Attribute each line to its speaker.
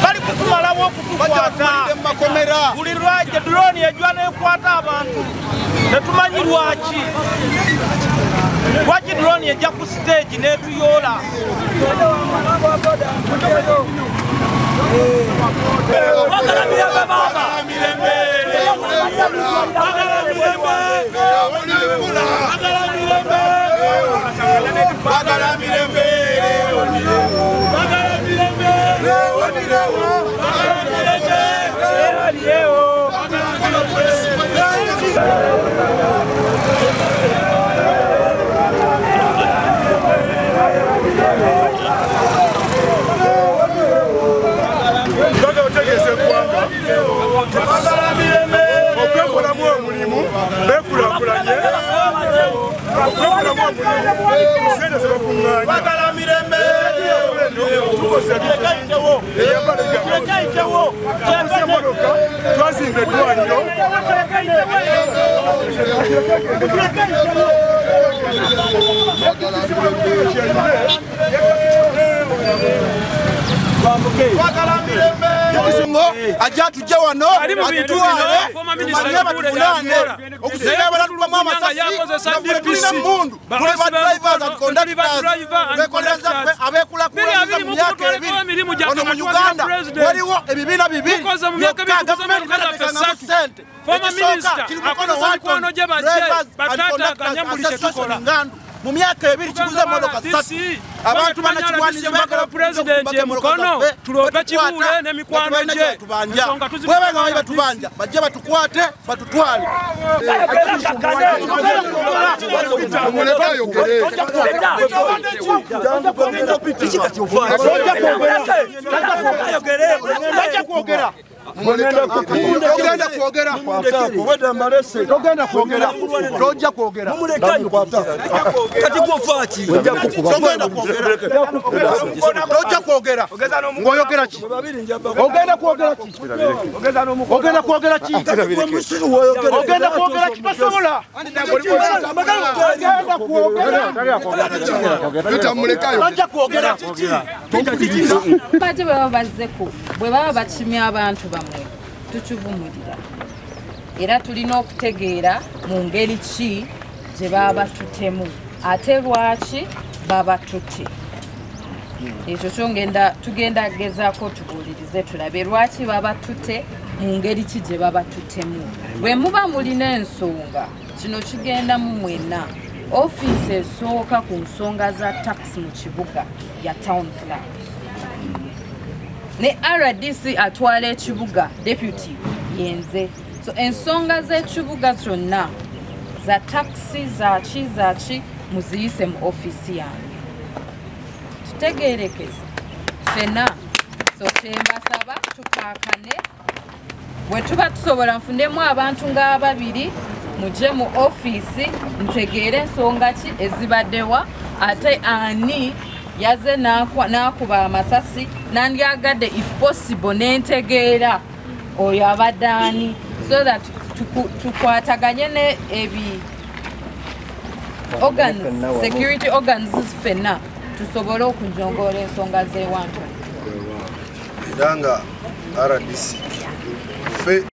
Speaker 1: Bali kutumalawo okutukwata buli lwajje drone ejja n'ekwata abantu tetumanyi lwaki lwaki drone ejja ku stage n'etuyoola.
Speaker 2: Ajja tujje wano atutwale tumanye batuvunaane okusinga abalatulwamu amasasi nga tulina mmundu tuli ba drivers and conductors abeekulakulaniza mu myaka ebiri wano mu Uganda waliwo ebibiina bibiri byokka gavumenti teratekangamu ssente ekisooka kiri Mukono Walton Drivers and Conductors Association Ngandu mu myaka ebiri kiguze emmotoka ssatu abantu banakigwaniriza
Speaker 3: baagala pulezidenti Mukono tuloope Kibuule n'emikwano gye
Speaker 2: bweba nga bali batubanja bajje batukwate batutwale.
Speaker 4: Bwe baba bakimya abantu bamwe tukivumulira era tulina okutegeera mu ngeri ki gye baba tutemu ate lwaki baba tute. Ekyo kyo tugenda gezaako tubuulirize tulabe lwaki baba tute mu ngeri ki gye baba tutemu. Bwe muba mulina ensonga kino kigenda mu mwenna. Ofiisi esooka ku nsonga za tax mu kibuga ya town clerk ne RDC atwala ekibuga deputy yenze. So ensonga z'ekibuga zonna za taxi zaaki zaaki muziyise mu ofiisi yange tutegeerekeze ffenna. So kyembasaba tukaakane bwe tuba tusobola nfunemu abantu ng'ababiri mujje mu ofiisi ntegeere ensonga ki ezibaddewa ate ani yaze n'akuba amasasi nandyagadde if possible n'entegeera oyo abadde ani so that tukwataganye ne ebi organs, security organs ffenna tusobole okunjongoola ensonga z'ewantu.
Speaker 2: Era nga RDC ffe